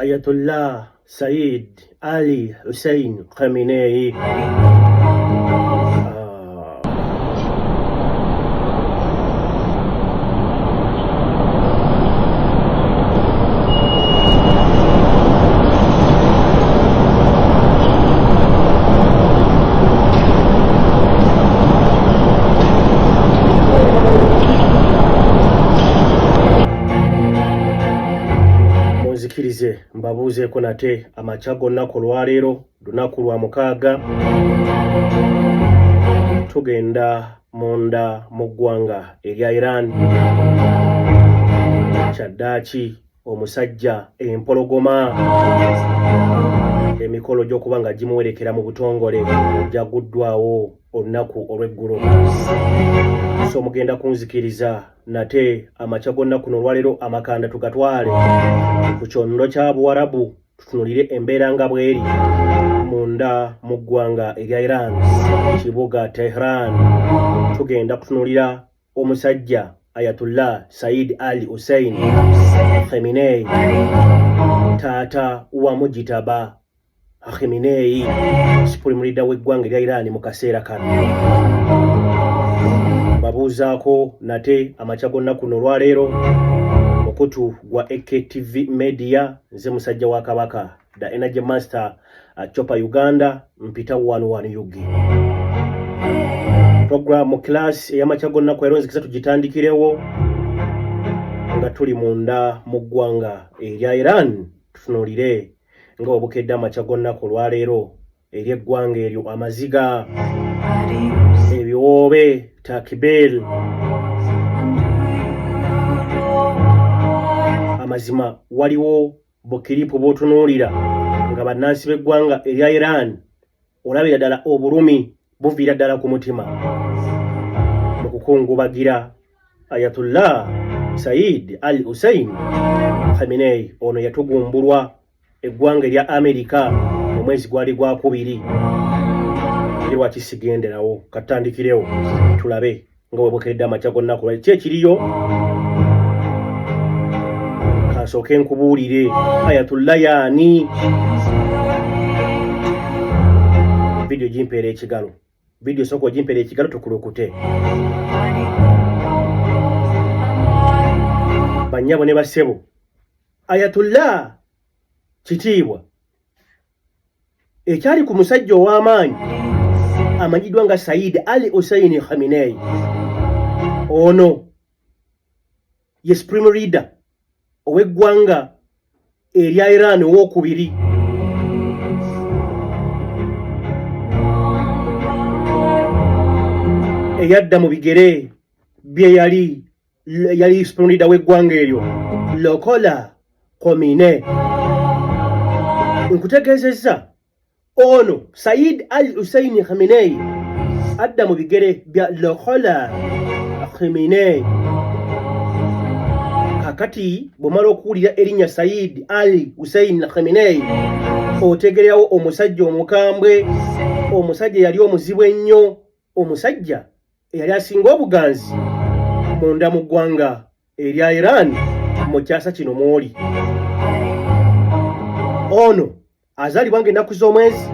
Ayatollah Said Ali Hussein Khamenei. Munzikirize mbabuuzeeko nate amakya g'olunaku olwaleero, lunaku lwa mukaaga, tugenda munda mu ggwanga erya Iran. Kyaddaaki omusajja empologoma emikolo gy'okuba nga gimuwerekera mu butongole gyaguddwawo olunaku olw'eggulo. So mugenda kunzikiriza nate amakya g'olunaku n'olwaleero amakanda tugatwale ku kyondo kya Buwarabu, tutunulire embeera nga bweri munda mu ggwanga erya Iran, kibuga Tehran. Tugenda kutunulira omusajja Ayatullah Said Ali Hussein Khamenei, taata wa Mujitaba Khamenei, supreme leader w'eggwanga erya Iran mu kaseera kano. Babuuzaako nate amakya gonna kuno olwaleero, mukutu gwa AKTV Media. Nze musajja wa Kabaka, the Energy Master, Chopa Uganda, mpita 11 UG. Program mu class ey'amakya gonna ku leero nzikiza tugitandikirewo nga tuli munda mu ggwanga erya Iran, tutunuulire nga obukedde amakya gonna ku lwaleero eri eggwanga eryo, amaziga, ebiwoobe, takbir. Amazima waliwo bukiripu bw'otunuulira nga bannansi b'eggwanga erya Iran, olabira ddala obulumi buviira ddala ku mutima mu kukungubagira Ayatullah Said Al Hussein Khamenei. Ono yatugumbulwa eggwanga erya Amerika mu mwezi gwali gwakubiri. Eri lwaki sigenderawo? Katutandikirewo tulabe nga bwe bukeredde amakya gonna ku ki ekiriyo. Kansooke nkubuulire Ayatullah yaani. Vidiyo gimpeera ekigalo, vidiyo sooka ogimpeera ekigalo tukulukute. Bannyabo ne bassebo, Ayatullah kitiibwa ekyali ku musajja ow'amaanyi amanyiddwa nga Said Ali Hussein Khamenei. Ono ye supreme leader ow'eggwanga erya Iran owokubiri. Eyadda mu bigere bye yali supreme leader w'eggwanga eryo, Ruhollah Khomeini. Nkutegeezezza ono Said Al Hussein Khamenei adda mu bigere bya Ruhollah Khomeini. Kakati bw'omala okuwulira erinnya Said Ali Hussein Khamenei, otegererawo omusajja omukambwe, omusajja eyali omuzibu ennyo, omusajja eyali asinga obuganzi munda mu ggwanga erya Iran mu kyasa kino mwoli. Ono azaalibwa ng'ennaku z'omwezi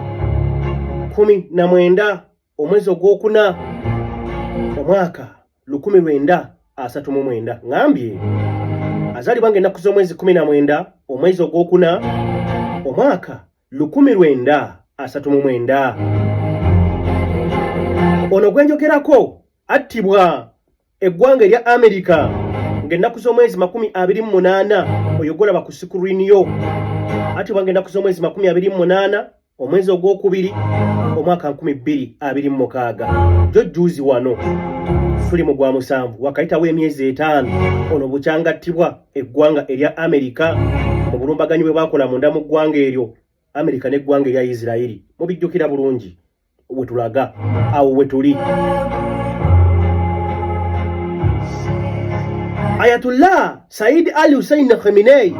19 omwezi ogwokuna omwaka 1939. Ŋambye azaalibwa ng'ennaku z'omwezi 19 omwezi ogwokuna omwaka 1939. Ono gwenjogerako attibwa eggwanga erya Amerika ng'ennaku z'omwezi 28. Oyo golaba ku screen yo attibwa ng'ennaku z'omwezi 28 omwezi ogwokubiri omwaka 2026. Jo juzi wano tuli mu gwa musanvu, wakayitawo emyezi 5 ono bukyangattibwa eggwanga erya Amerika mu bulumbaganyi bwe bakola munda mu ggwanga eryo, Amerika n'eggwanga erya Isirayiri. Mubijjukira bulungi we tulaga, awo we tuli. Ayatullah Said Ali Hussein Khamenei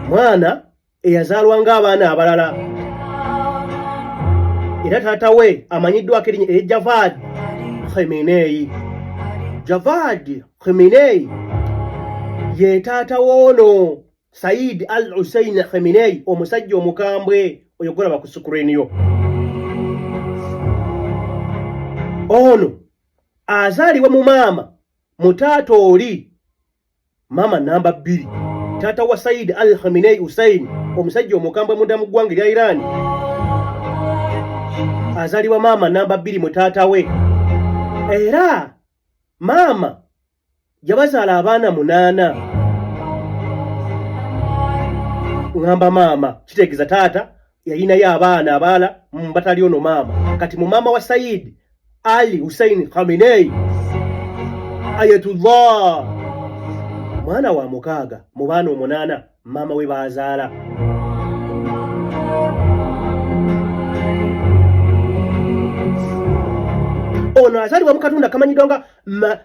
mwana eyazaalwa ng'abaana abalala, era taata we amanyiddwako erinnya erya Javad Khamenei. Javad Khamenei ye taata w'ono. Said Al Hussein Khamenei, omusajja omukambwe oyo golaba ku sukurini yo. Ono azaalibwa mu maama mu taata oli maama namba bbiri, taata wa Said Al Khamenei Hussein, omusajja omukambwe munda mu ggwanga erya Iran, azaalibwa maama namba bbiri mu taata we, era maama yabazaala abaana munaana. Ŋŋamba maama kitegeeza taata yalinayo abaana abaala batali ono maama. Kati mu maama wa Said Ali Hussein Khamenei Ayatullah, mwana wa mukaaga mu baana omunaana maama we baazaala. Ono azaalibwa mu katundu akamanyiddwa nga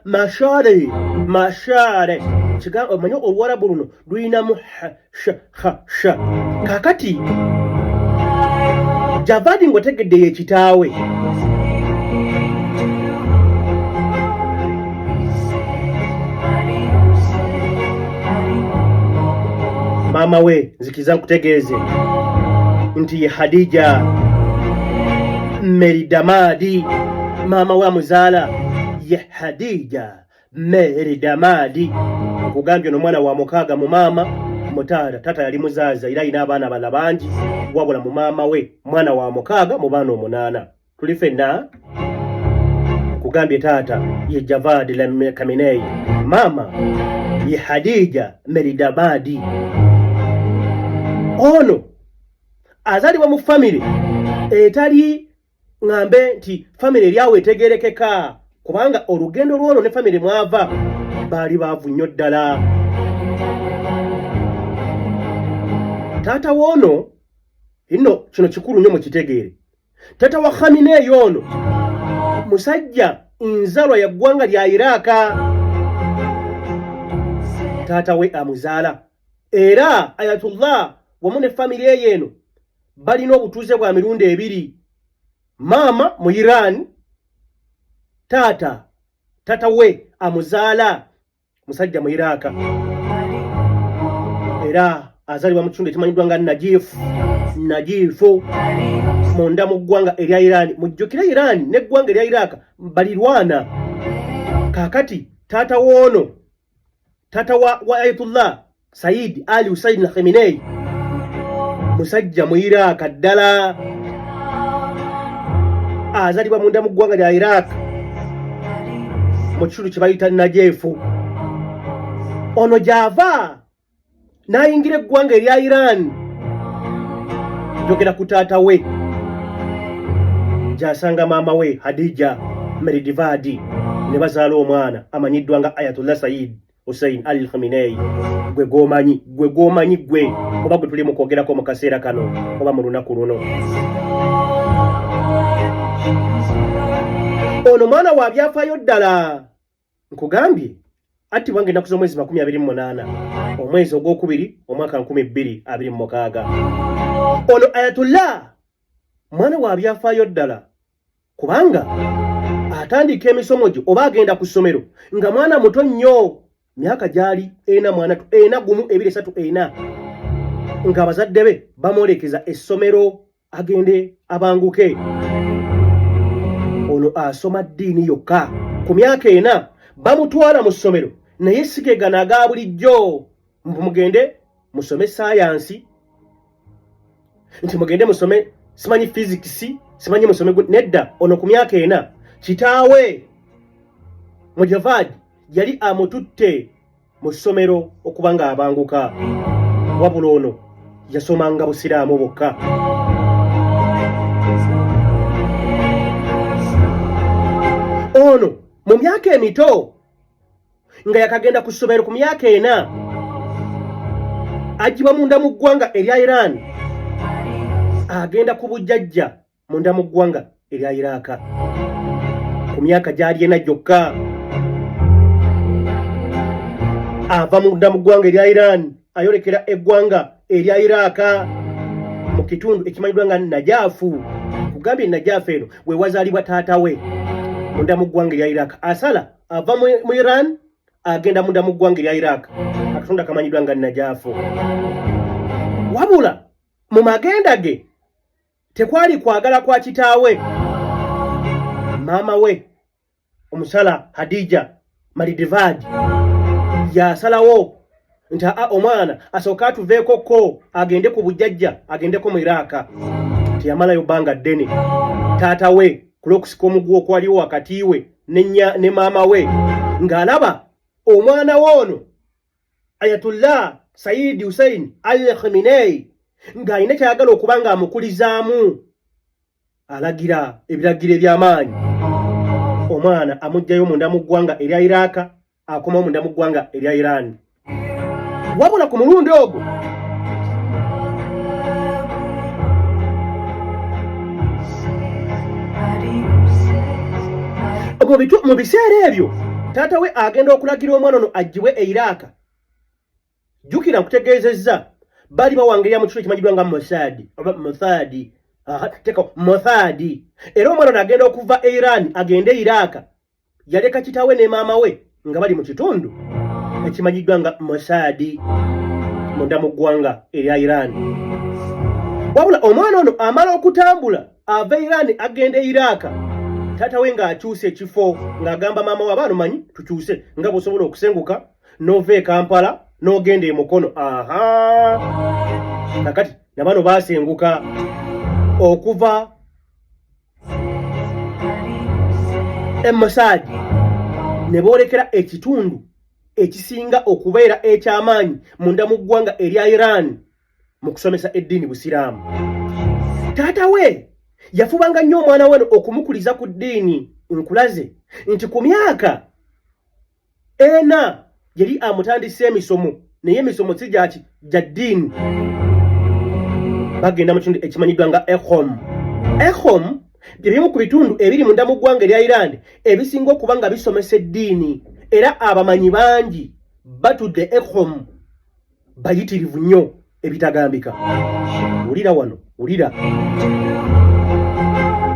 mashare mashare. Omanyi oluwarabu luno lulinamu sh ha sha. Kakati Javadi ng'otegedde ye kitaawe. Maama we nzikiza nkutegeeze nti ye Hadija Meridamadi, maama we amuzaala ye Hadija Mary Damadi. Nkugambye ono mwana wa mukaaga mu maama mu taata. Taata yali muzaaza era alina abaana bala bangi, wabula mu maama we mwana wa mukaaga mu baana omunaana. Tuli fenna. Nkugambye taata ye Javad Khamenei, maama ye Hadija Mary Damadi. Ono azaalibwa mu famire etali ŋambe nti famire eri awo etegerekeka, kubanga olugendo lwono ne famire mwava baali baavu nnyo ddala. Taata woono nno kino kikulu nnyo mukitegeere. Taata wa Khamenei ono musajja nzalwa ya ggwanga lya Iraaka, taata we amuzaala, era Ayatullah wamu ne famire eyo eno balina obutuuze bwa mirundi ebiri, maama mu Iran, taata tata we amuzaala musajja mu Iraka, era azaalibwa mu kitundu ekimanyiddwa nga Najifu Najifu munda mu ggwanga erya Iran. Mujjukire Iran n'eggwanga erya Iraka balirwana. Kaakati taata woono, taata wa Ayatullah Said Ali Hussein Khamenei musajja mu Iraq ddala, azalibwa munda mu ggwanga lya Iraq mu kitundu kye bayita Najefu. Ono gy'ava n'ayingira eggwanga erya Iran. Njogera ku taata we, gy'asanga maama we Hadija Meridivadi ne bazaala omwana amanyiddwa nga Ayatollah Said Hussein Ali Khamenei, gwe gwomanyi, gwe gwomanyi, gwe oba gwe tuli mu kwogerako mu kaseera kano oba mu lunaku luno. Ono mwana wa byafaayo ddala. Nkugambye attibwa ng'ennaku z'omwezi 28 omwezi ogwokubiri omwaka 2026. Ono Ayatollah mwana wa byafaayo ddala, kubanga atandika emisomo gye oba agenda ku ssomero nga mwana muto nnyo, myaka gyali ena mwana ena gumu ebiri esatu ena, ng'abazadde be bamwolekeza essomero agende abanguke. Ono asoma ddiini yokka. Ku myaka ena bamutwala mu ssomero, naye sigegana aga bulijjo mbu mugende musome sayansi, nti mugende musome simanyi physics, simanyi musome nedda. Ono ku myaka ena kitaawe Mujavad yali amututte mu ssomero okuba ng'abanguka, wabula ono yasomanga busiraamu bwokka. Ono mu myaka emito nga yakagenda ku ssomero ku myaka ena, agibwa munda mu ggwanga erya Iran, agenda ku bujjajja munda mu ggwanga erya Iraaka ku myaka gyali ena gyokka. Ava munda mu ggwanga erya Iran ayolekera eggwanga erya Iraaka mu kitundu ekimanyiddwa nga Najaafu. Kugambye Najaafu eno we wazaalibwa taata we munda mu ggwanga erya Iraaka. Asala ava mu Iran agenda munda mu ggwanga erya Iraq. Katonda kamanyiddwa nga Najaafu. Wabula mu magenda ge tekwali kwagala kwa kitaawe, maama we omusala Hadija Malidivad yasalawo nti aa omwana asooke atuveeko ko agende ku bujjajja agendeko mu Iraaka. Teyamalayo bbanga ddene taata we ku lw'okusika omuguwa okwaliwo wakati we ne maama we ng'alaba omwana we ono Ayatullah Saidi Hussein Al Khamenei ng'alina kyayagala okuba ng'amukulizaamu, alagira ebiragiro eby'amaanyi, omwana amuggyayo munda mu ggwanga erya Iraaka akomawo munda mu ggwanga erya Iran. Wabula ku mulundi ogwo mu biseera ebyo taata we agenda okulagira omwana ono aggyibwe e Iraaka. Jjukira nkutegeezezza baali bawangerera mu kifo ekimanyiddwa nga Mossad oba Mossad, teeka Mossad. Era omwana ono agenda okuva e Iran agende e Iraaka, yaleka kitaawe ne maama we nga bali mu kitundu ekimanyiddwa nga Mossad munda mu ggwanga erya Iran. Wabula omwana ono amala okutambula ava Iran agenda e Iraaka, taata we ng'akyusa ekifo ng'agamba maama we, abaana omanyi tukyuse nga bw'osobola okusenguka n'ova e Kampala n'ogenda e Mukono. Aha, kakati na bano baasenguka okuva e Mossad ne boolekera ekitundu ekisinga okubeera eky'amaanyi munda mu ggwanga erya Iran mu kusomesa eddiini Busiraamu. Taata we yafubanga nnyo omwana we okumukuliza ku ddiini. Nkulaze nti ku myaka 4 yali amutandise emisomo, naye emisomo si gyaki, gya ddiini. Bagenda mu kitundu ekimanyiddwa nga Ekhom. Ekhom bye bimu ku bitundu ebiri munda mu ggwanga erya Iran ebisinga okuba nga bisomesa eddiini, era abamanyi bangi batudde Ekhom bayitirivu nnyo ebitagambika. Wulira wano, wulira.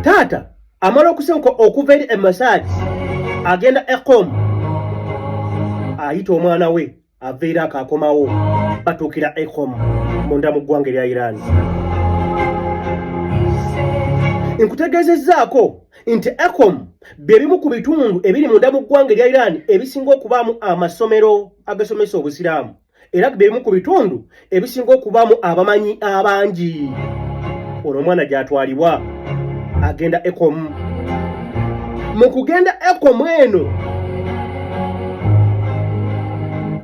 Taata amala okusenguka okuva eri Emasad agenda Ekhom, ayita omwana we ava Iraq akomawo, batuukira Ekhom munda mu ggwanga erya Iran. Nkutegeezezzaako nti Ekhom bye bimu ku bitundu ebiri munda mu ggwanga erya Iran ebisinga okubaamu amasomero agasomesa Obusiraamu, era bye bimu ku bitundu ebisinga okubaamu abamanyi abangi. Ono omwana gy'atwalibwa agenda Ekhom. Mu kugenda Ekhom eno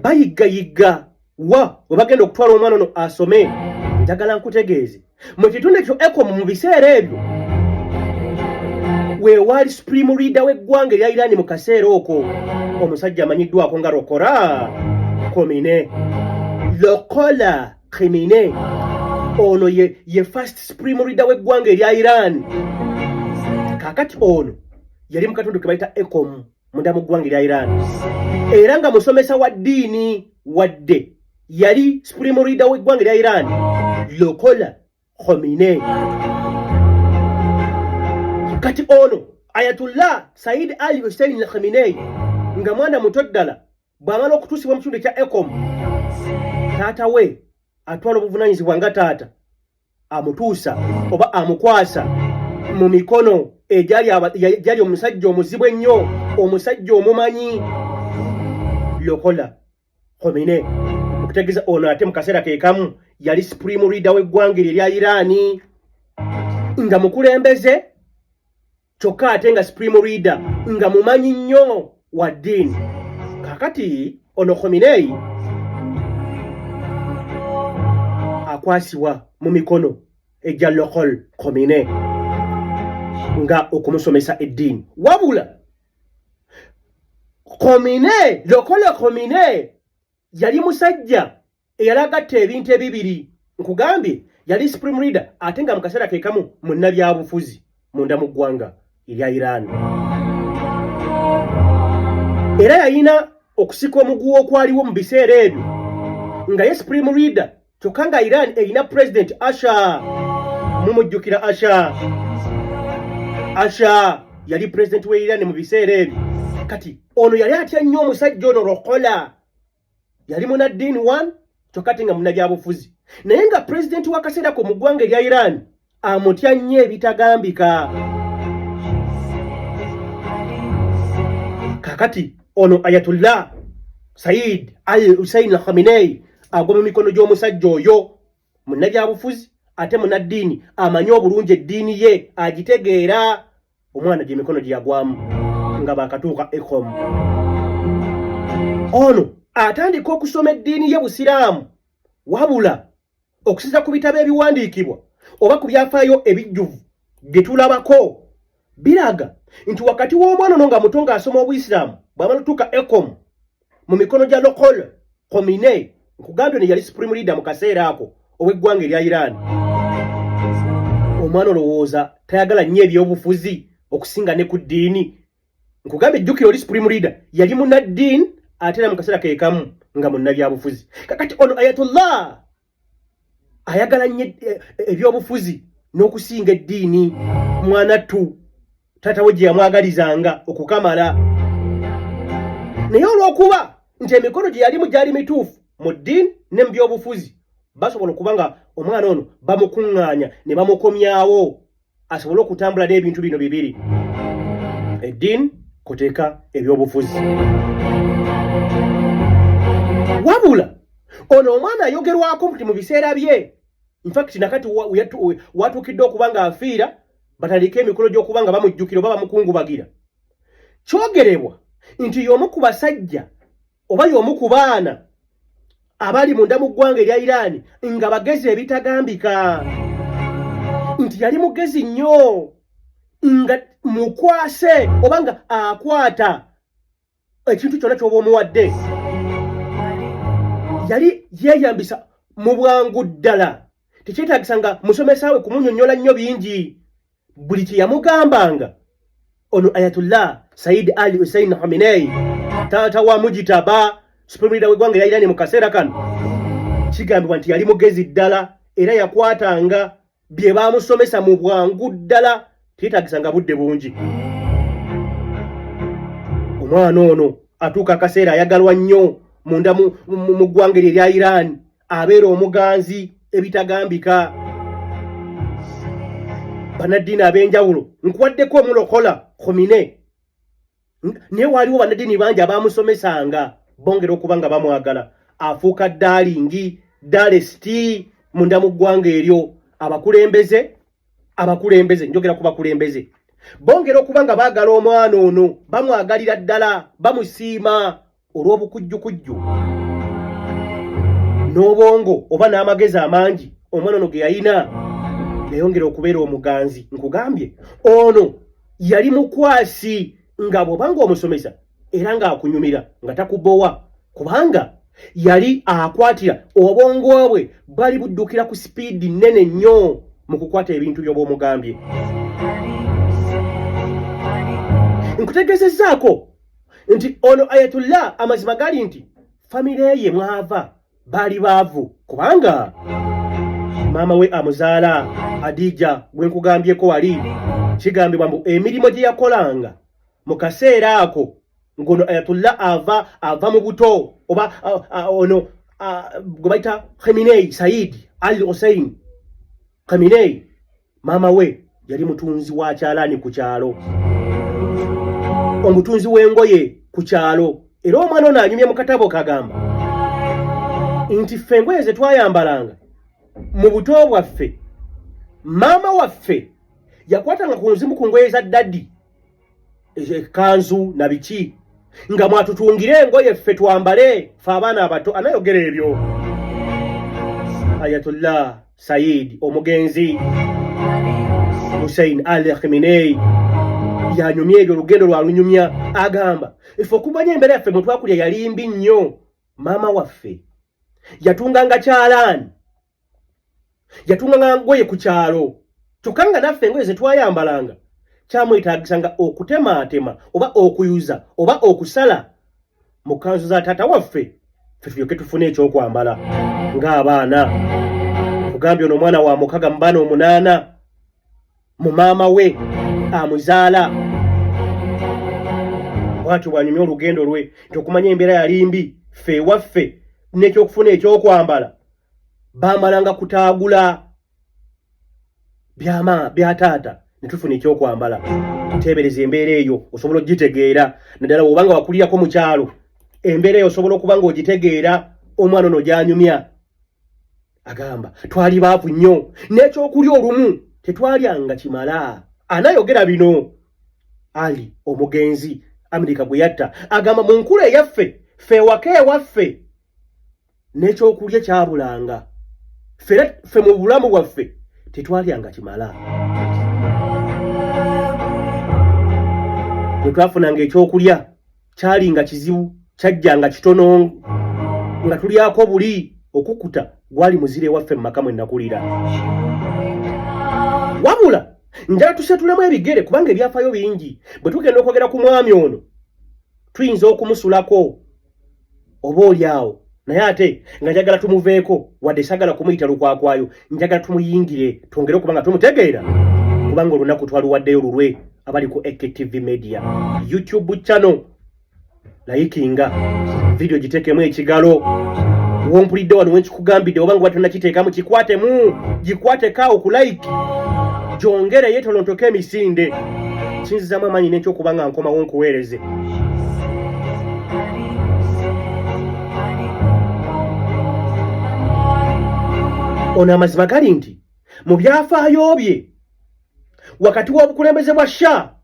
bayiggayigga wa we bagenda okutwala omwana ono asome. Njagala nkutegeeze mu kitundu ekyo Ekhom mu biseera ebyo wewaali supreme leader w'eggwanga erya Iran mu kaseera okwo, omusajja amanyiddwako nga Rokora Komine. Lokola Khamenei ono ye first supreme leader w'eggwanga erya Iran. Kaakati ono yali mu katundu ke bayita Ekhom munda mu ggwanga erya Iran, era nga musomesa wa ddiini, wadde yali supreme leader w'eggwanga erya Iran Lokola Khamenei. Kati ono Ayatullah Said Ali Hussein Khamenei nga mwana muto ddala bw'amala okutuusibwa mu kitundu ekya Ekhom, taata we atwala obuvunaanyizibwa nga taata amutuusa oba amukwasa mu mikono egyali omusajja omuzibu ennyo, omusajja omumanyi Lokola Khamenei. Okutegeeza ono ate mu kaseera ke kamu yali supreme leader w'eggwanga erya Iran nga mukulembeze, kyokka ate nga supreme leader nga mumanyi nnyo wa ddiini. Kaakati ono Khamenei akwasibwa mu mikono egya Lokol Khamenei nga okumusomesa eddiini. Wabula Khamenei, Lokole Khamenei yali musajja eyali agatta ebintu ebibiri. Nkugambye yali supreme leader ate nga mu kaseera ke kamu munnabyabufuzi munda mu ggwanga erya Iran, era yalina okusika omuguwa okwaliwo mu biseera ebyo nga ye supreme leader, kyokka nga Iran erina president Asha. Mumujjukira Asha? Asha yali president we Iran mu biseera ebyo. Kati ono yali atya nnyo omusajja ono Rokola. Yali munaddiini one, kyokka ate nga munnabyabufuzi, naye nga pulezidenti w'akaseera ko mu ggwanga erya Iran amutya nnyo ebitagambika. Kakati ono Ayatullah Said Al Hussein Khamenei agwa mu mikono gy'omusajja oyo munnabyabufuzi ate munaddiini, amanyi obulungi eddiini ye, agitegeera. Omwana gyemikono gye yagwamu nga bakatuuka ecom, ono atandika okusoma eddiini ye Busiraamu. Wabula okusinza ku bitabo ebiwandiikibwa oba ku byafaayo ebijjuvu bye tulabako, biraga nti wakati w'omwana ono nga muto ng'asoma Obuyisiraamu, bw'amala otuuka ecom mu mikono gya Lokol Komine, nkugambye ono yali supreme leader mu kaseera ako ow'eggwanga erya Iran, omwana olowooza tayagala nnyo ebyobufuzi okusinga ne ku ddiini? Nkugambye, jjukira oli supreme leader yali munaddiini ate era mu kaseera ke kamu nga munnabyabufuzi. Kakati ono Ayatollah ayagala nnyo ebyobufuzi n'okusinga eddiini mwana ttu taata we gye yamwagalizanga okukamala. Naye olw'okuba nti emikono gye yalimu gyali mituufu mu ddiini ne mu byobufuzi, basobola okuba nga omwana ono bamukuŋŋaanya ne bamukomyawo asobole okutambula n'ebintu bino bibiri, eddiini kuteeka ebyobufuzi. Wabula ono omwana ayogerwako nti mu biseera bye, infact nakati watuukidde okuba nga afiira, batandike emikolo gy'okuba nga bamujjukira oba bamukungubagira, kyogerebwa nti y'omu ku basajja oba y'omu ku baana abali munda mu ggwanga erya Iraani nga bagezi ebitagambika, nti yali mugezi nnyo nga mukwase oba nga akwata ekintu kyonna ky'oba omuwadde. Yali yeeyambisa mu bwangu ddala, tekyetaagisa nga musomesa we kumunyonnyola nnyo bingi. Buli kye yamugambanga ono Ayatullah Said Ali Hussein Khamenei, taata wa Mujitaba, supreme leader w'eggwanga erya Irani mu kaseera kano, kigambibwa nti yali mugezi ddala era yakwatanga bye baamusomesa mu bwangu ddala, teyetaagisanga budde bungi. Omwana ono atuuka akaseera ayagalwa nnyo munda mu ggwanga eryo erya Iran, abeera omuganzi ebitagambika. Bannaddiini ab'enjawulo, nkuwaddeko omulokola Khomine, naye waaliwo bannaddiini bangi abaamusomesanga, bongera okuba nga bamwagala. Afuuka darling, darlest munda mu ggwanga eryo. Abakulembeze, njogera ku bakulembeze, bongera okuba nga baagala omwana ono, bamwagalira ddala, bamusiima olw'obukujjukujju n'obwongo oba n'amagezi amangi omwana ono ge yalina. Yayongera okubeera omuganzi. Nkugambye ono yali mukwasi, nga bw'obanga omusomesa era ng'akunyumira nga takubowa, kubanga yali akwatira, obwongo bwe bwali buddukira ku sipiidi nnene nnyo mu kukwata ebintu by'oba omugambye. Nkutegeezezzaako nti ono Ayatullah, amazima gali nti famire ye mwava baali baavu, kubanga maama we amuzaala Adija gwe nkugambyeko wali, kigambibwa mbu emirimu gye yakolanga mu kaseera ako ng'ono Ayatullah ava mu buto, oba ono gwe bayita Khamenei, Said Ali Hussein Khamenei, maama we yali mutunzi wa kyalaani ku kyalo, omutunzi w'engoye ku kyalo. Era omwana ono anyumye mu katabo kagamba nti ffe engoye ze twayambalanga mu buto bwaffe, maama waffe yakwatanga ku nzimu ku ngoye za daddy, ekanzu na biki, nga mwatutungire engoye ffe twambale, fe abaana abato. Anayogera ebyo Ayatullah Said omugenzi Hussein Ali Khamenei yanyumya ebyo, olugendo lwalunyumya. Agamba ife okumanya embeera yaffe mwe twakulya yali mbi nnyo, maama waffe yatunganga kyalaani, yatunganga ngoye ku kyalo, kyokka nga naffe engoye ze twayambalanga kyamwetaagisanga okutemaatema oba okuyuza oba okusala mu kanzu za taata waffe, ffe tulyoke tufune ekyokwambala ng'abaana. Kugambye ono omwana wa mukaga mu baana 8 mu maama we amuzaala. Bwatyo bwanyumya olugendo lwe nti okumanya embeera yali mbi, ffe ewaffe. n'ekyokufuna ekyokwambala baamalanga kutaagula byama bya taata ne tufuna ekyokwambala. Teebereza embeera eyo osobola okugitegeera, naddala bw'oba nga wakulirako mu kyalo, embeera eyo osobola okuba ng'ogitegeera. Omwana ono gy'anyumya agamba twali baavu nnyo, n'ekyokulya olumu tetwalyanga kimala. Anayogera bino Ali omugenzi Amerika gwe yatta, agamba mu nkula eyaffe ffe ewaka ewaffe n'ekyokulya kyabulanga, ffe mu bulamu bwaffe tetwalyanga kimala. Bwe twafunanga ekyokulya kyali nga kizibu, kyajjanga kitono nga tulyako buli okukuta gwali muzira ewaffe mu maka mwe nakulira. Wabula njala tusetulemu ebigere kubanga ebyafaayo bingi. Bwe tugenda okwogera ku mwami ono tuyinza okumusulako oba oli awo, naye ate nga njagala tumuveeko, wadde sagala kumuyita lukwakwayo, njagala tumuyingire twongere okuba nga tumutegeera, kubanga olunaku twaluwaddeyo lulwe. Abali ku AKTV Media YouTube channel, layikinga vidiyo, giteekemu ekigalo wompulidde wano wenkikugambidde, oba nga batonakiteekamu kikwatemu, gikwateko ku like, gyongere yetolontoko emisinde. Kinzizamu amaanyi n'ekyokuba nga nkomawo nkuweereze. Ono amazima gali nti mu byafaayo bye wakati w'obukulembeze bwa Shah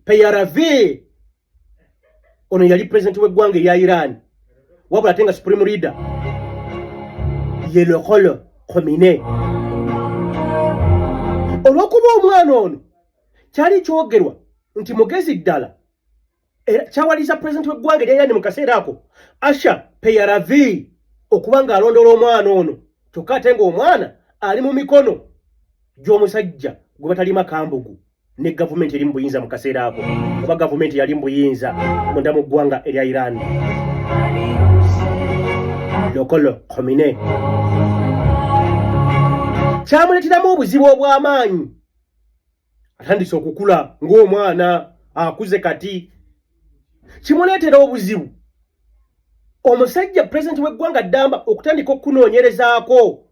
Pahlavi, ono yali pulezidenti w'eggwanga erya Iran, wabula ate nga supreme leader ye Ruhollah Khomeini. Olw'okuba omwana ono kyali kyogerwa nti mugezi ddala, era kyawaliriza pulezidenti w'eggwanga erya Iran mu kaseera ako Asha Pahlavi okuba ng'alondola omwana ono, kyokka ate ng'omwana ali mu mikono gy'omusajja gwe batalima kambugu ne gavumenti eri mu buyinza mu kaseera ako, oba gavumenti yali mu buyinza munda mu ggwanga erya Iran, Ruhollah Khomeini. Kyamuleeteramu obuzibu obw'amaanyi. Atandise okukula ng'omwana akuze, kati kimuleetera obuzibu omusajja pulezidenti w'eggwanga ddamba okutandika okunoonyerezaako.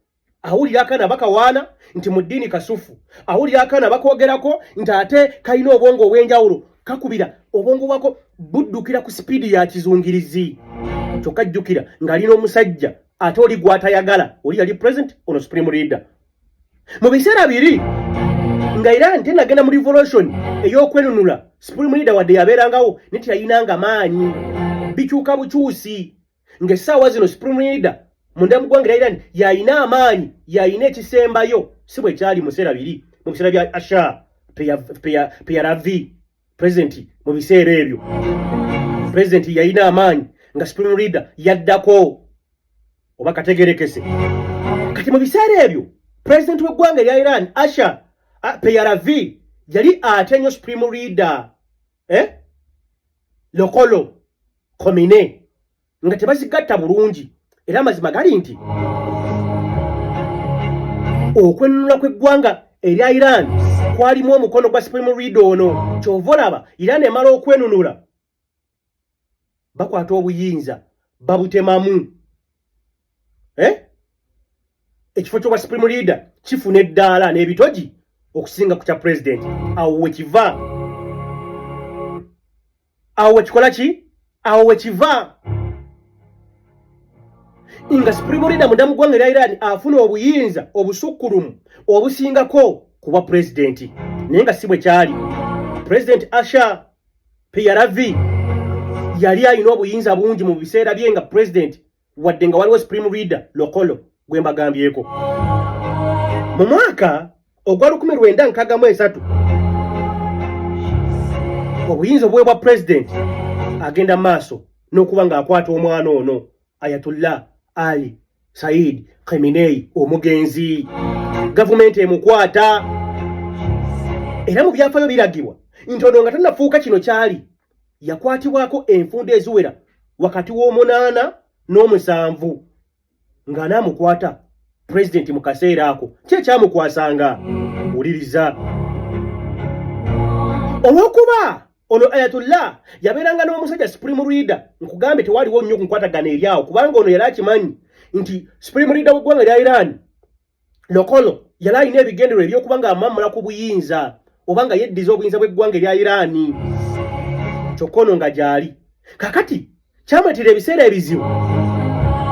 Awulira akaana bakawaana nti mu ddiini kasufu, awulira akaana bakoogerako nti ate kalina obwongo obw'enjawulo, kakubira obwongo bwako buddukira ku sipiidi ya kizungirizi. Kyokka jjukira ng'alina omusajja ate oli gw'atayagala, oli yali president, ono supreme leader. Mu biseera biri nga Iran tenagenda mu revolution ey'okwenunula, supreme leader wadde yabeerangawo naye teyayinanga maanyi. Bikyuka bukyusi ng'essaawa zino supreme leader munda mu ggwanga erya Iran yalina amaanyi, yalina ekisembayo. Si bwe kyali mu biseera biri, mu biseera bya Asha Pahlavi president. Mu biseera ebyo president yalina amaanyi nga supreme leader yaddako, oba kategerekese. Kati mu biseera ebyo president w'eggwanga erya Iran Asha Pahlavi yali ate nnyo supreme leader Ruhollah Khomeini, nga tebazigatta bulungi. Era amazima gali nti okwenunula kw'eggwanga erya Iran kwalimu omukono gwa supreme leader ono. Kyova olaba Iran emala okwenunula, bakwata obuyinza babutemamu, Ekifo ky'obwa supreme leader kifuna eddaala n'ebitogi okusinga ku kya president. Awo wekiva, awo wekikola ki, awo wekiva nga supreme leader munda mu ggwanga erya Iran afuna obuyinza obusukkulumu obusingako ku bwa pulezidenti, naye nga si bwe kyali. President Asha Pahlavi yali alina obuyinza bungi mu biseera bye nga president, wadde nga waliwo supreme leader Ruhollah gwe mbagambyeko. Mu mwaka ogwa 1963 obuyinza obuweebwa president agenda maaso n'okuba ng'akwata omwana ono Ayatullah Ali Said Khamenei omugenzi. Gavumenti emukwata, era mu byafaayo biragibwa nti ono nga tannafuuka kino kyali, yakwatibwako enfunda eziwera wakati w'omunaana n'omusanvu ng'anaamukwata pulezidenti mu kaseera ako. Ki ekyamukwasanga? Wuliriza. Olw'okuba ono Ayatullah yabeeranga n'omusajja supreme leader, nkugambye tewaliwo nnyo ku nkwatagana eri awo, kubanga ono yali akimanyi. Nti supreme leader w'eggwanga lya Iran Lokolo yali alina ebigendererwa ebyokuba nga amamula ku buyinza oba nga yeddiza obuyinza bw'eggwanga erya Iran, kyokka ono nga gyali. Kakati kyamuleetera ebiseera ebizibu.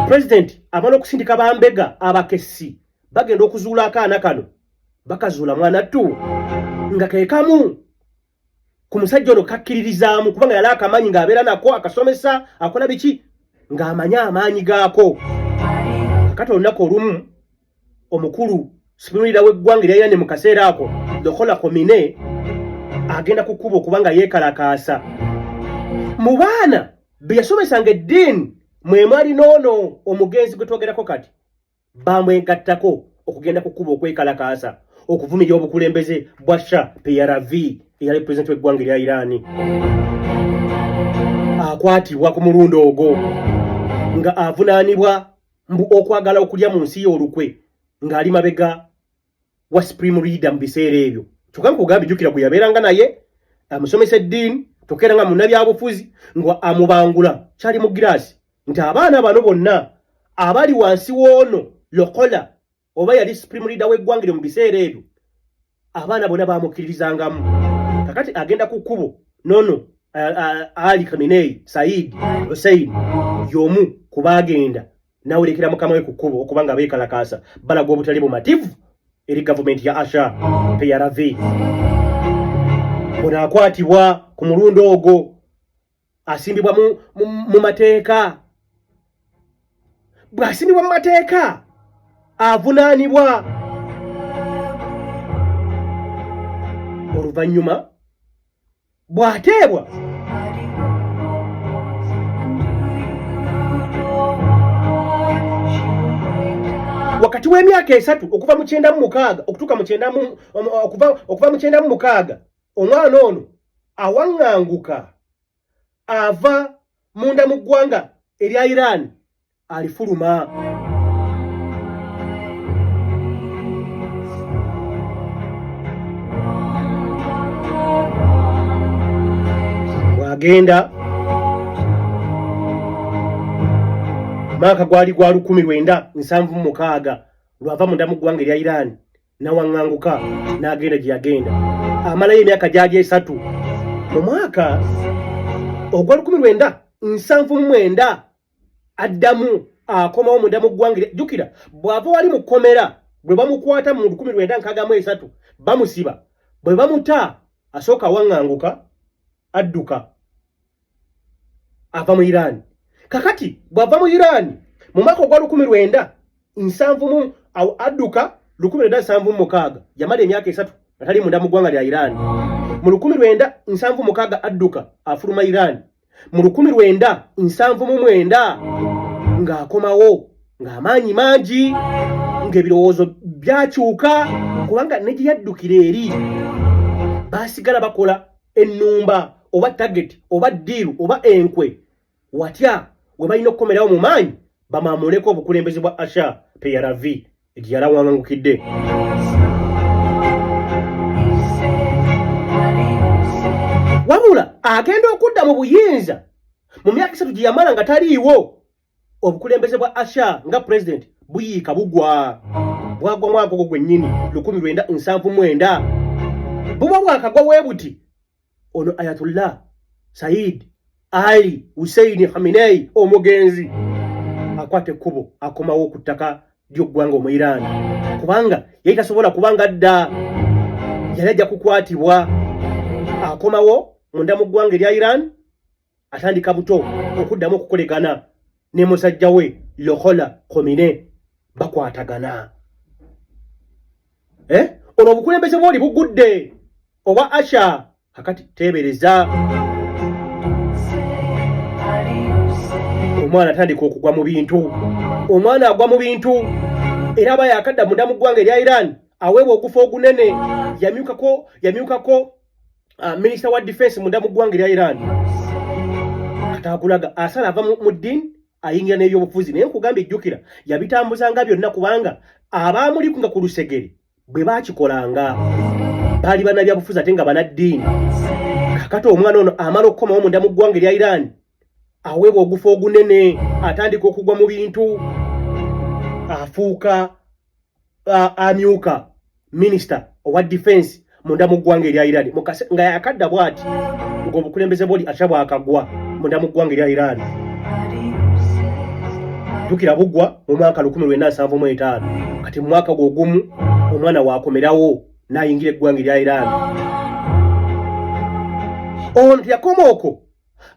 Pulezidenti amala okusindika bambega abakessi, bagenda okuzuula akaana kano, bakazuula mwana ttu nga kekamu ku musajja ono kakkiririzaamu, kubanga yali akamanyi ng'abeera nako, akasomesa, akola biki, ng'amanyi amaanyi gaako. Kakati olunaku olumu omukulu sipimuliira w'eggwanga erya Irani mu kaseera ako, Lokola Komine, agenda ku kkubo kubanga yeekalakaasa. Mu baana be yasomesanga eddiini mwe mwali n'ono omugenzi gwe twogerako kati. Bamwegattako okugenda ku kkubo okwekalakaasa okuvumirira obukulembeze bwa Shah PRV eyali pulezidenti w'eggwanga erya Iraani. Akwatibwa ku mulundi ogwo nga avunaanibwa mbu okwagala okulya mu nsi y'olukwe ng'ali mabega wa supreme leader mu biseera ebyo. Kyokka nkugambye, jjukira gwe yabeeranga naye amusomesa eddiini, kyokka era nga munnabyabufuzi nga amubangula kyali mu giraasi nti abaana bano bonna abali wansi w'ono Lokola oba yali supreme leader w'eggwanga eryo mu biseera ebyo, abaana bonna bamukkiririzangamu. Kakati agenda ku kkubo nono Ali Khamenei Said Hussein y'omu ku baagenda n'awerekera mukama we ku kkubo okuba nga beekalakaasa balaga obutali bumativu eri gavumenti ya Asha PRV. Ono akwatibwa ku mulundi ogwo, asimbibwa mu mateeka. Bw'asimbibwa mu mateeka avunaanibwa. Oluvannyuma bw'ateebwa wakati w'emyaka 3 okuva mu 96 okutuuka mu kyenda okuva mu 96, omwana ono awaŋŋanguka, ava munda mu ggwanga erya Iran, alifuluma. Bw'agenda mwaka gwali gwa 1976 lwava munda mu ggwanga erya Iran nawaŋŋanguka n'agenda gye yagenda, amalayo emyaka gyali 3. Mu mwaka ogwa 1979 addamu akomawo munda mu ggwanga. Jjukira bw'ava wali mu kkomera bwe bamukwata mu 1963, bamusiba, bwe bamuta asooka awaŋŋanguka, adduka, ava mu Iran. Kakati bw'ava mu Iran mu mwaka ogwa 1970 mu awo adduka 1976, yamala emyaka 3 nga tali munda mu ggwanga lya Iran. Mu 1976 adduka, afuluma Iran. Mu 1979 ng'akomawo ng'amaanyi mangi, ng'ebirowoozo byakyuka, kubanga ne gye yaddukira eri baasigala bakola ennumba oba target oba deal oba enkwe watya we balina okukomerawo mu maanyi bamamuleko obukulembeze bwa Asha PRV gye yalawangukidde. Wabula agenda okudda mu buyinza mu myaka 3 gye yamala nga taliiwo, obukulembeze bwa Asha nga president buyiika bugwa, bwagwa mwaka ogwo gwennyini 1979. Buba bwakagwa weebuti, ono Ayatullah Said Ali Hussein Khamenei omugenzi akwata ekkubo, akomawo ku ttaka ly'oggwanga omu Iran, kubanga yali tasobola kubanga adda yali ajja kukwatibwa. Akomawo munda mu ggwanga erya Iran, atandika buto okuddamu okukolegana ne musajja we Lokola Komine, bakwatagana. Eh? Ono obukulembeze bwoli bugudde obwa Asha. Kakati teebereza omwana atandika okugwa mu bintu, omwana agwa mu bintu era aba yakadda munda mu ggwanga erya Iran, aweebwa ogufa ogunene. Yamyukako minisita wa defense munda mu ggwanga erya Iran. Kati akulaga asala ava mu ddiini ayingira n'ebyobufuzi, naye nkugambye jjukira yabitambuzanga byonna, kubanga abaamulikunga ku lusegere bwe baakikolanga baali bannabyabufuzi ate nga banaddiini. Kakati omwana ono amala okukomawo munda mu ggwanga erya Iran, aweebwa ogufa ogunene, atandika okugwa mu bintu. Afuuka amyuka minisita owa defense munda mu ggwanga erya Iran nga yakadda bwati ng'obukulembeze bwoli asha bwakagwa munda mu ggwanga erya Iran. Jjukira buggwa mu mwaka 1975, kati mu mwaka gwe ogumu omwana waakomerawo n'ayingira eggwanga erya Iran. Ono teyakoma okwo,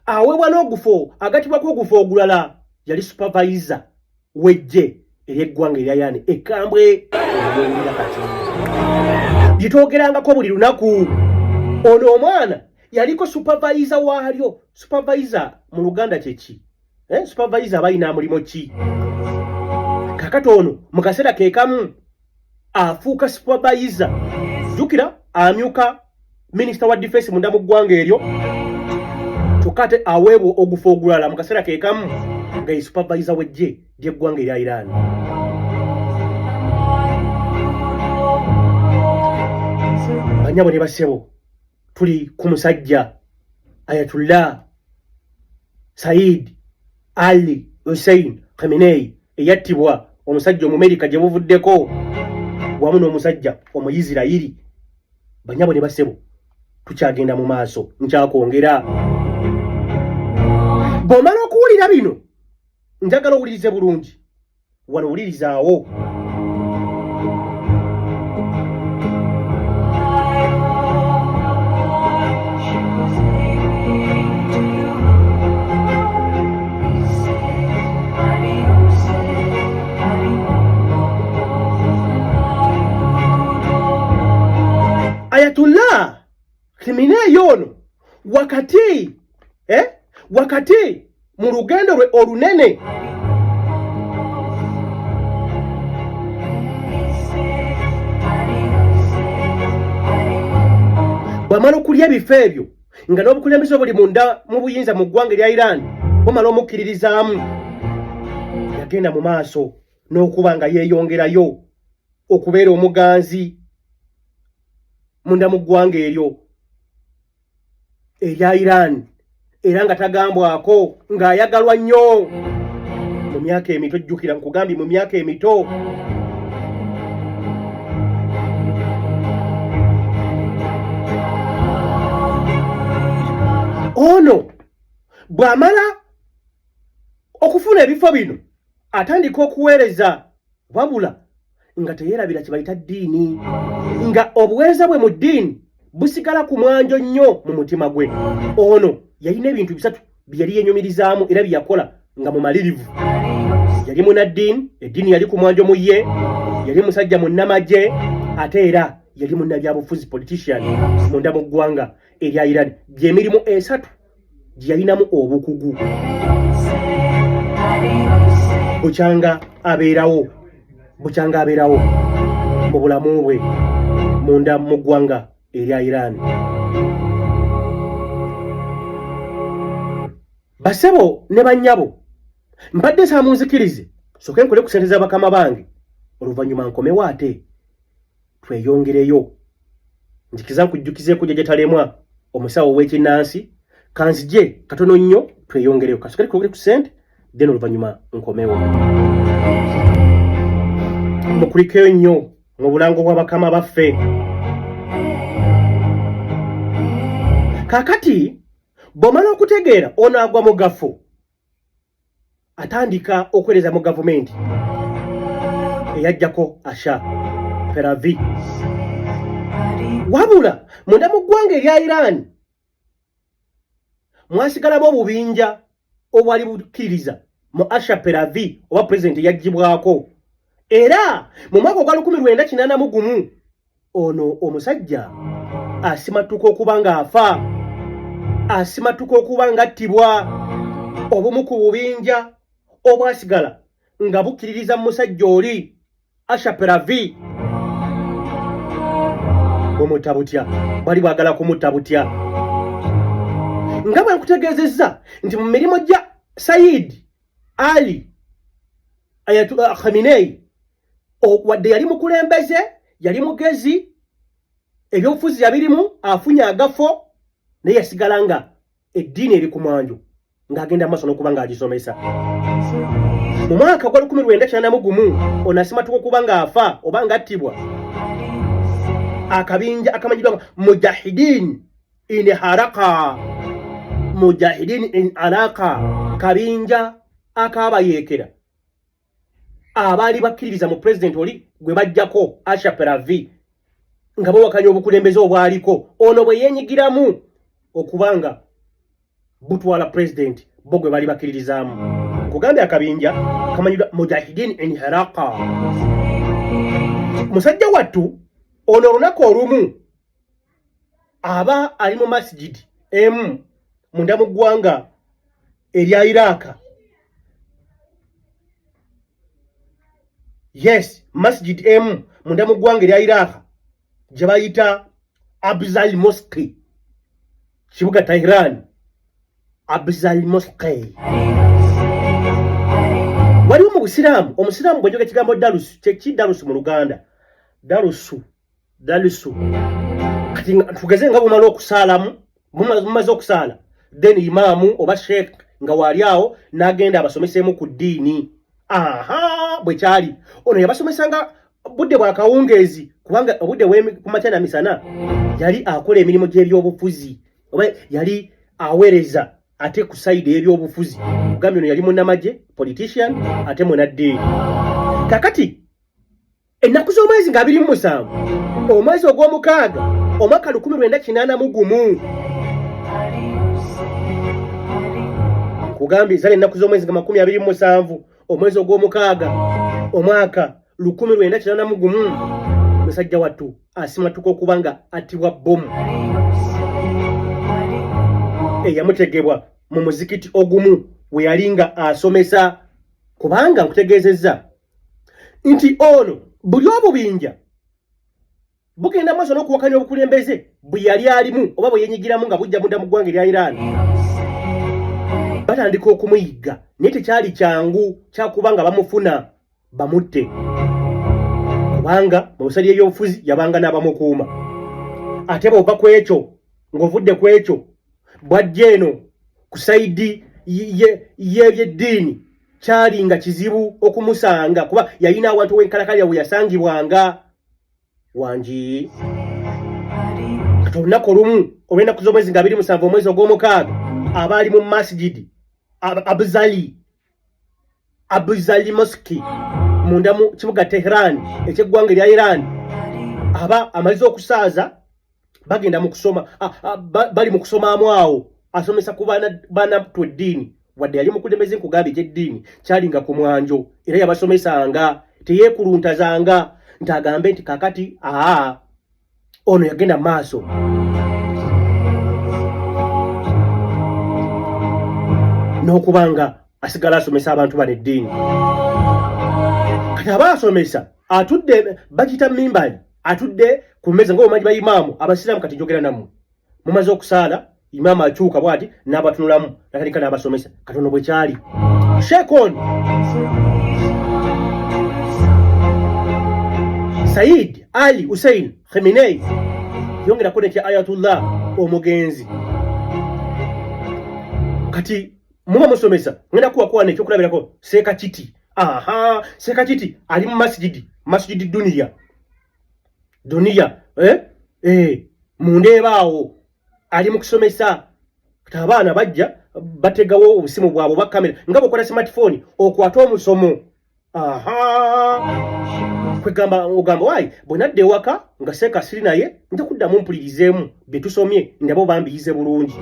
aweebwa n'ogufo agatibwako ogufo ogulala, yali supervisor w'eggye ery'eggwanga erya Iran ekkambwe eryowulira kati lyetwogerangako buli lunaku. Ono omwana yaliko supervisor waalyo. Supervisor mu Luganda kyeki? Supervisor aba alina mulimu ki? Kakati ono mu kaseera ke kamu afuuka supervisor, jjukira amyuka minisita wa defense munda mu ggwanga eryo, kyokka ate aweebwa ogufo ogulala mu kaseera ke kamu nga ye supervisor w'eggye ly'eggwanga erya Iran. Banyabo ne bassebo, tuli ku musajja Ayatullah Said Ali Hussein Khamenei eyattibwa omusajja Omumerika gye buvuddeko wamu n'omusajja Omuyisirayiri. Banyabo ne bassebo, tukyagenda mu maaso, nkyakwongera. Bw'omala okuwulira bino, njagala owulirize bulungi wano, wulirizaawo. Ayatullah Khamenei ono wakati wakati mu lugendo lwe olunene bwamala okulya ebifo ebyo nga n'obukulembeze obuli munda mu buyinza mu ggwanga erya Iran bumala omukkiririzaamu, yagenda mu maaso n'okuba nga yeeyongerayo okubeera omuganzi munda mu ggwanga eryo erya Iran, era nga tagambwako, ng'ayagalwa nnyo mu myaka emito. Jjukira nkugambye mu myaka emito. Ono bw'amala okufuna ebifo bino atandika okuweereza, wabula nga teyeerabira kye bayita ddiini, nga obuweereza bwe mu ddiini busigala ku mwanjo nnyo mu mutima gwe. Ono yalina ebintu bisatu bye yali yenyumirizaamu era bye yakola nga mumalirivu. Yali munaddiini, eddiini yali ku mwanjo mu ye, yali musajja munnamagye, ate era yali munnabyabufuzi, politician munda mu ggwanga erya Iran. Gy'emirimu esatu gye yalinamu obukugu bukyanga abeerawo, bukyanga abeerawo mu bulamu bwe munda mu ggwanga erya Iran. Basebo ne bannyabo, mbadde nsaba munzikirize soke nkole ku ssente za bakama bange, oluvannyuma nkomewo ate tweyongereyo. Njikiza nkujjukizeeko Jjajja Talemwa, omusawo ow'ekinnansi. Kanzije katono nnyo tweyongereyo, kasooke tukole ku ssente, then oluvannyuma nkomewo. Mukulikeyo nnyo mu bulango bwa bakama baffe. Kaakati bw'omala okutegeera ono agwa mu gafo, atandika okuweereza mu gavumenti eyajjako Asha Peravi. Wabula munda mu ggwanga erya Iran mwasigalamu obubinja obwali bukkiririza mu Asha Peravi oba pulezidenti eyaggyibwako, era mu mwaka ogwa 1981 ono omusajja asimattuka okuba ng'afa, asimattuka okuba ng'attibwa. Obumu ku bubinja obwasigala nga bukkiririza mu musajja oli Asha Peravi bumutta butya, bwali bwagala kumutta butya. Nga bwe nkutegeezezza nti mu mirimu gya Said Ali Ayatollah Khamenei, wadde yali mukulembeze, yali mugezi, ebyobufuzi yabirimu, afunye agafo, naye yasigala nga eddiini eri ku mwanjo, ng'agenda maaso n'okuba ng'agisomesa. Mu mwaka gwa 1981 ono asimatuka okuba ng'afa oba ng'attibwa akabinja akamanyiddwa nga Mujahidin in Haraka, Mujahidin in Araka, kabinja akaabayeekera abaali bakkiririza mu pulezidenti oli gwe bajjako Asha Peravi nga bawakanya obukulembeze obwaliko ono bwe yeenyigiramu okuba nga butwala pulezidenti bo gwe bali bakkiririzaamu. Nkugambye akabinja kamanyiddwa Mujahidin in Haraka. Musajja wattu ono olunaku olumu aba ali mu masijidi emu munda mu ggwanga erya Iraaka. Yes, masijidi emu munda mu ggwanga erya Iraaka gye bayita Abzal Mosque, kibuga Tehran. Abzal Mosque waliwo mu Busiraamu. Omusiraamu bw'enjoga ekigambo dalusu, kyeki dalusu mu Luganda? Dalusu, dalusu. Kati tugeze nga bumala okusaalamu, mumaze okusaala, then imaamu oba sheikh nga waali awo n'agenda abasomeseemu ku ddiini. Aha, bwe kyali ono yabasomesanga budde bwa kawungeezi, kubanga obudde kumakya na misana yali akola emirimu gy'ebyobufuzi oba yali aweereza ate ku sayidi ey'ebyobufuzi. Kugambye ono yali munnamagye, politician, ate munaddiini. Kakati ennaku z'omwezi nga 27 omwezi ogw'omukaaga omwaka 1981, kugambye zali ennaku z'omwezi nga 27 omwezi ogw'omukaaga omwaka 1981, musajja wattu asimatuka okuba nga attibwa bbomu eyamutegebwa mu muzikiti ogumu we yali nga asomesa. Kubanga nkutegeezezza nti ono buli obubinja bugenda maaso n'okuwakanya obukulembeze bwe yali alimu oba bwe yenyigiramu nga bujja munda mu ggwanga erya Iran, batandika okumuyigga, naye tekyali kyangu kyakuba nga bamufuna bamutte, kubanga mu busali y'ebyobufuzi yabanga n'abamukuuma. Ate bw'ova ku ekyo, ng'ovudde ku ekyo, bw'ajja eno ku sayidi y'ebyeddiini kyali nga kizibu okumusanga, kuba yalina awantu w'enkalakalira we yasangibwanga wangi. Kati olunaku olumu olw'ennaku z'omwezi nga 27 omwezi ogw'omukaaga, abaali mu masjidi Abzali, Abzali Mosque munda mu kibuga Tehran eky'eggwanga erya Iran, aba amaliza okusaaza, bagenda mu kusoma, bali mu kusomaamu awo asomesa ku baana tu eddiini. Wadde yali mukulembeze, nkugambye eky'eddiini kyalinga ku mwanjo, era yabasomesanga, teyeekuluntazanga nti agambe nti kakati aa. Ono yagenda maaso n'okuba nga asigala asomesa abantu bano eddiini. Kati aba asomesa atudde, bagiyita mimbali, atudde ku mmeeza nga omanyi bayimaamu abasiraamu. Kati njogera nammwe mumaze okusaala, imaamu akyuka bwati n'abatunulamu natandika n'abasomesa. Katono bwe kyali, sheekh ono Said Ali Hussein Khamenei, yongerako nekya Ayatullah omugenzi. Kati muba musomesa, ngenda kuwa kuwa nekyokulabirako seeka kiti. Aha, seeka kiti ali mu masjidi, masjidi duniya, duniya, eh? Eh, mundeebaawo ali mu kusomesa. Kati abaana bajja bategawo obusimu bwabwe oba kamera nga bwokola smartphone okwate omusomo. Aha, kwegamba ogamba wayi bwe nadda ewaka nga seeka siri naye, nja kuddamu mpulirizeemu bye tusomye, ndaba oba mbiyize bulungi.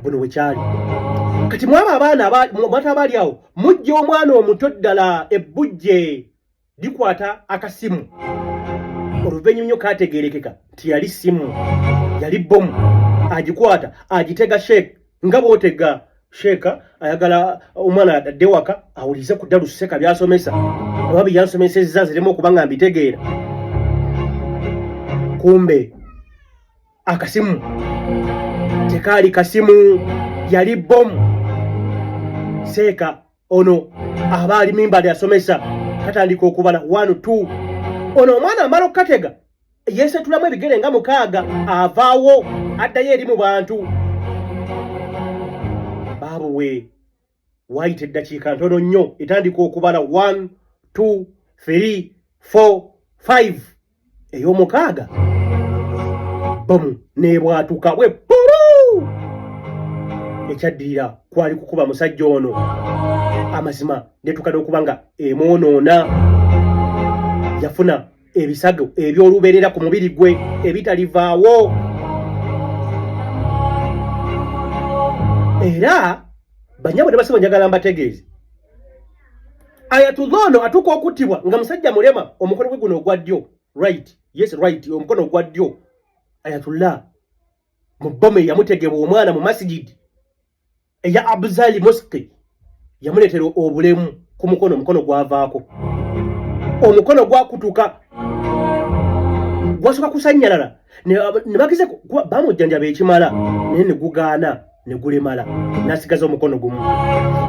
Buno bwe kyali. Kati mwabo abaana bato abaali awo, mujja omwana omuto ddala, ebbujje likwata akasimu. Oluvannyuma nnyo kategeerekeka nti yali simu, yali bbomu. Agikwata agitega sheek nga bw'otega sheeka ayagala omwana adde waka awulize ku ddalu seeka byasomesa oba byeyansomesezza nziremu okuba nga mbitegeera. Kumbe akasimu tekaali kasimu, yali bbomu. Seeka ono aba ali mimbali asomesa, katandika okubala 1 2. Ono omwana amala okukatega, yeesetulamu ebigere nga mukaaga, avaawo addayo eri mu bantu baabuwe. Waayita eddakiika ntono nnyo, etandika okubala 1 2 3 4 5, ey'omukaaga bomu n'ebwatuka bwe pulu. Ekyaddirira kwali kukuba musajja ono amazima netuuka n'okuba nga emwonoona. Yafuna ebisago eby'olubeerera ku mubiri gwe ebitalivaawo, era banyabo ne basebo njagala mbategeeze, Ayatullah ono atuuka okuttibwa nga musajja mulema omukono gwe guno ogwa ddyo, right, yes, right, omukono ogwa ddyo. Ayatullah mu bbomu eyamutegebwa omwana mu masigidi eya Abzali Mosque yamuleetera obulemu ku mukono, omukono gwavaako, omukono gwakutuka, gwasooka kusanyalala ne bageze bamujjanjaba ekimala naye ne gugaana ne gulemala, n'asigaza omukono gumu.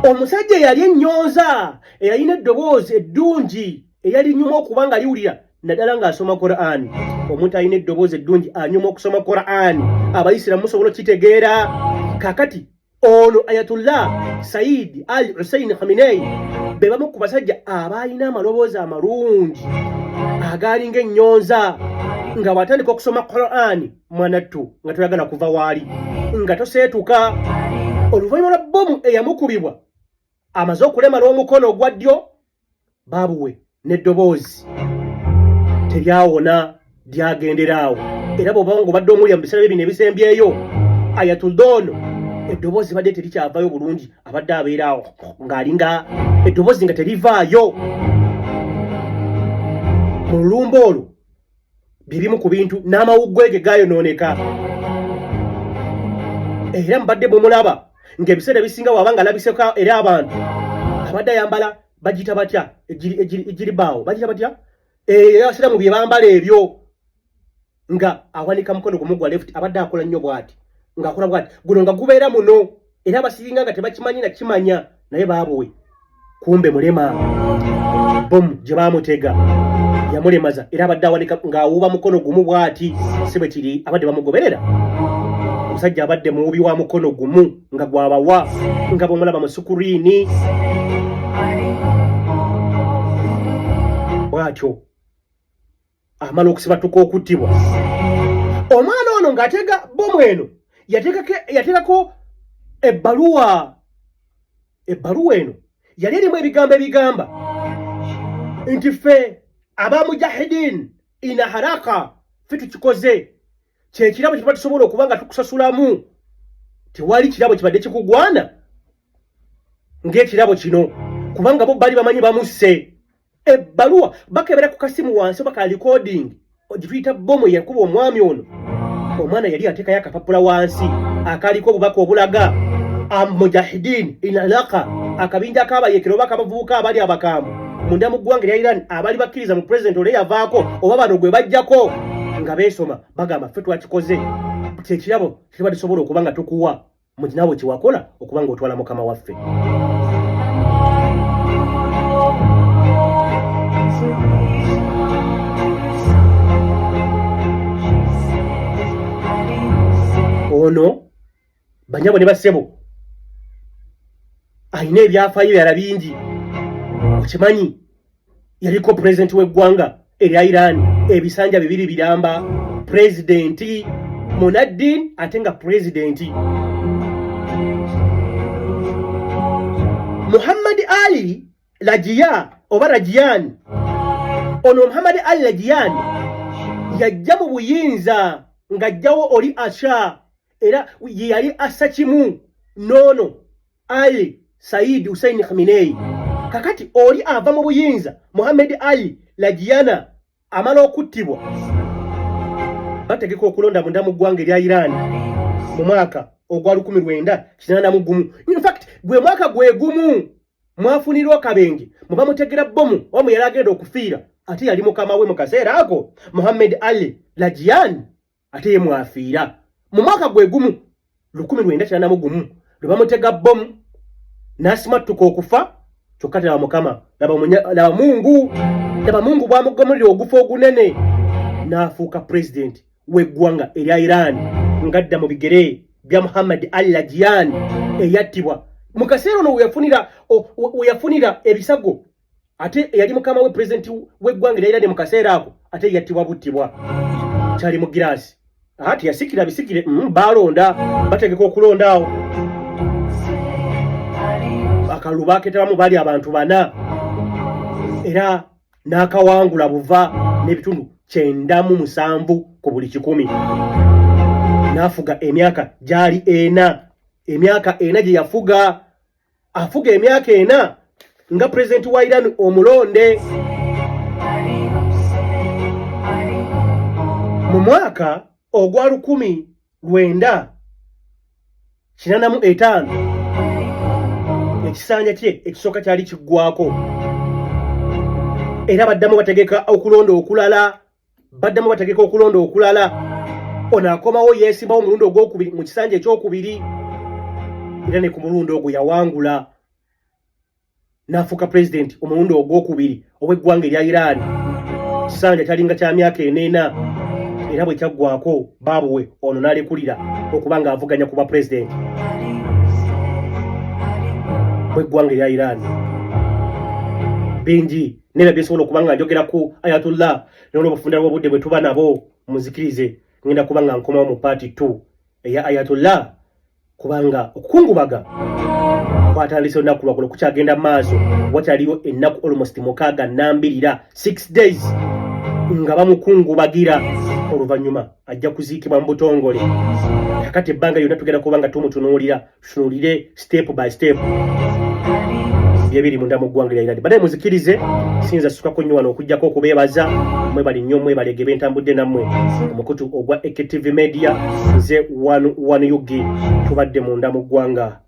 Omusajja eyali ennyonza, eyalina eddoboozi eddungi eyali nyuma okuba nga liwulira naddala ng'asoma Qur'an. Omuntu alina eddoboozi eddungi anyuma okusoma Qur'an, Abayisiramu musobola okukitegeera. Kakati ono Ayatullah Said Ali Hussein Khamenei be bamu ku basajja abaalina amaloboozi amalungi agaalinga ennyonza, nga bw'atandika okusoma Qur'an, mwanattu nga toyagala kuva waali, nga toseetuka. Oluvannyuma lwa bbomu eyamukubibwa amaze okulemala omukono ogwa ddyo, baabuwe n'eddoboozi teryawona, lyagendera awo. Era bw'oba nga obadde omulya mu biseera bye bino ebisembyeyo, Ayatullah ono eddoboozi badde terikyavayo bulungi, abadde abeera awo ng'alinga eddoboozi nga terivaayo. Mu lulumba olwo bye bimu ku bintu n'amawuggwe ge gayonooneka, era mubadde bwemulaba ng'ebiseera ebisinga waba nga alabiseko era abantu abadde ayambala bagiyita batya ejiribaawo, bagiyita batya abasiraamu bye bambala ebyo, nga awanika mukono gumu gwa left, abadde akola nnyo bw'ati, ng'akola bw'ati, guno nga gubeera muno, era abasiringa nga tebakimanyi nakimanya, naye baabuwe kumbe mulema. Bomu gye baamutega yamulemaza, era abadde awanika ng'awuuba mukono gumu bw'ati, si bwe kiri? Abadde bamugoberera, omusajja abadde muwubi wa mukono gumu nga gwabawa, nga bwomulaba mu sukuriini bw'atyo amala okusibatuka okuttibwa. Omwana ono ng'atega bomu eno yateekako ebbaluwa. Ebbaluwa eno yali erimu ebigambo ebigamba nti ffe aba mujahidin ina haraka, ffe tukikoze, kyekirabo kyetuba tusobola okuba nga tukusasulamu. Tewali kirabo kibadde kikugwana ng'ekirabo kino, kubanga bo bali bamanyi bamusse. Ebbaluwa bakebera ku kasimu wansi oba ka recording gituyita bomu eyakuba omwami ono, omwana yali ateekayo akapapula wansi akaliko obubaka obulaga amujahidin inalaka, akabinja k'abayekera oba akabavubuka abali abakambwe munda mu ggwanga erya Iran abali bakkiriza mu pulezidenti ole yavaako oba bano gwe bajjako, nga beesoma bagamba ffe twakikoze, kyekirabo kiba tusobola okuba nga tukuwa naawe kyewakola okuba nga otwala mukama waffe. Ono banyabo ne bassebo alina ebyafaayo byala bingi. Okimanyi yaliko pulezidenti w'eggwanga erya Iran ebisanja bibiri biramba, pulezidenti munaddin ate nga pulezidenti. Muhammad Ali Lajiya oba Rajiyan, ono Muhammad Ali Rajiyan yajja mu buyinza ng'ajjawo oli Asha, era ye yali assa kimu n'ono Ali Said Hussein Khamenei. Kakati oli ava mu buyinza, Muhammad Ali Lajiyana amala okuttibwa, bategeka okulonda munda mu ggwanga erya Iran mu mwaka ogwa 1981. In fact gwe mwaka gwe gumu mwafunirwa akabenje mwe bamutegera bbomu oba mwe yali agenda okufiira, ate yali mukama we mu kaseera ako Muhammad Ali Lajian, ate ye mwafiira mu mwaka gwe gumu 1981 lwe bamutega bbomu n'asimattuka okufa. Kyokka laba Mukama, laba Mungu, laba Mungu bw'amugamulira ogufa ogunene n'afuuka pulezidenti w'eggwanga erya Iran, ng'adda mu bigere bya Muhammad Ali Lajian eyattibwa. Mu kaseera ono weyafunira ebisago, ate eyali mukama we, pulezidenti w'eggwanga erya Iran mu kaseera ako, ate yattibwa buttibwa kyali mu giraasi. Ati yasikira bisikire, balonda, bategeka okulonda awo akalulu baketabamu baali abantu bana, era n'akawangula buva n'ebitundu 97 ku buli 100, n'afuga emyaka gyali 4. Emyaka 4 gye yafuga, afuga emyaka 4 nga pulezidenti wa Iran omulonde. Mu mwaka ogwa 1985 ekisanja kye ekisooka kyali kiggwako, era baddamu bategeka okulonda okulala, baddamu bategeka okulonda okulala. Ono akomawo yeesimbawo omulundi ogwokubiri mu kisanja ekyokubiri, era ne ku mulundi ogwo yawangula n'afuuka pulezidenti omulundi ogwokubiri ow'eggwanga erya Iran. Kisanja kyalinga kya myaka eneena, era bwe kyaggwako baabuwe ono n'alekulira okuba ng'avuganya ku bwa pulezidenti bw'eggwanga erya Iran. Bingi nebyo byesobola okuba nga njogera ku Ayatullah, n'olwobufunda bw'obudde bwe tuba nabo, muzikirize ngenda kuba nga nkomawo mu part 2 eya Ayatullah, kubanga okukungubaga kwatandise olunaku lwakulo kukyagenda mu maaso. Wakyaliyo ennaku almost 6 nambirira, 6 days nga bamukungubagira, oluvannyuma ajja kuziikibwa mu butongole. Kakati ebbanga lyonna tugenda kuba nga tumutunuulira, tutunuulire step by step byebiri munda mu ggwanga lya Iran. Banaye muzikirize siyinza sukako nnyo wano okugjako okubeebaza. Mwebali nnyo, mwebalege bentambudde nammwe omukutu ogwa AKTV Media. Nze 11 UG, tubadde munda mu ggwanga.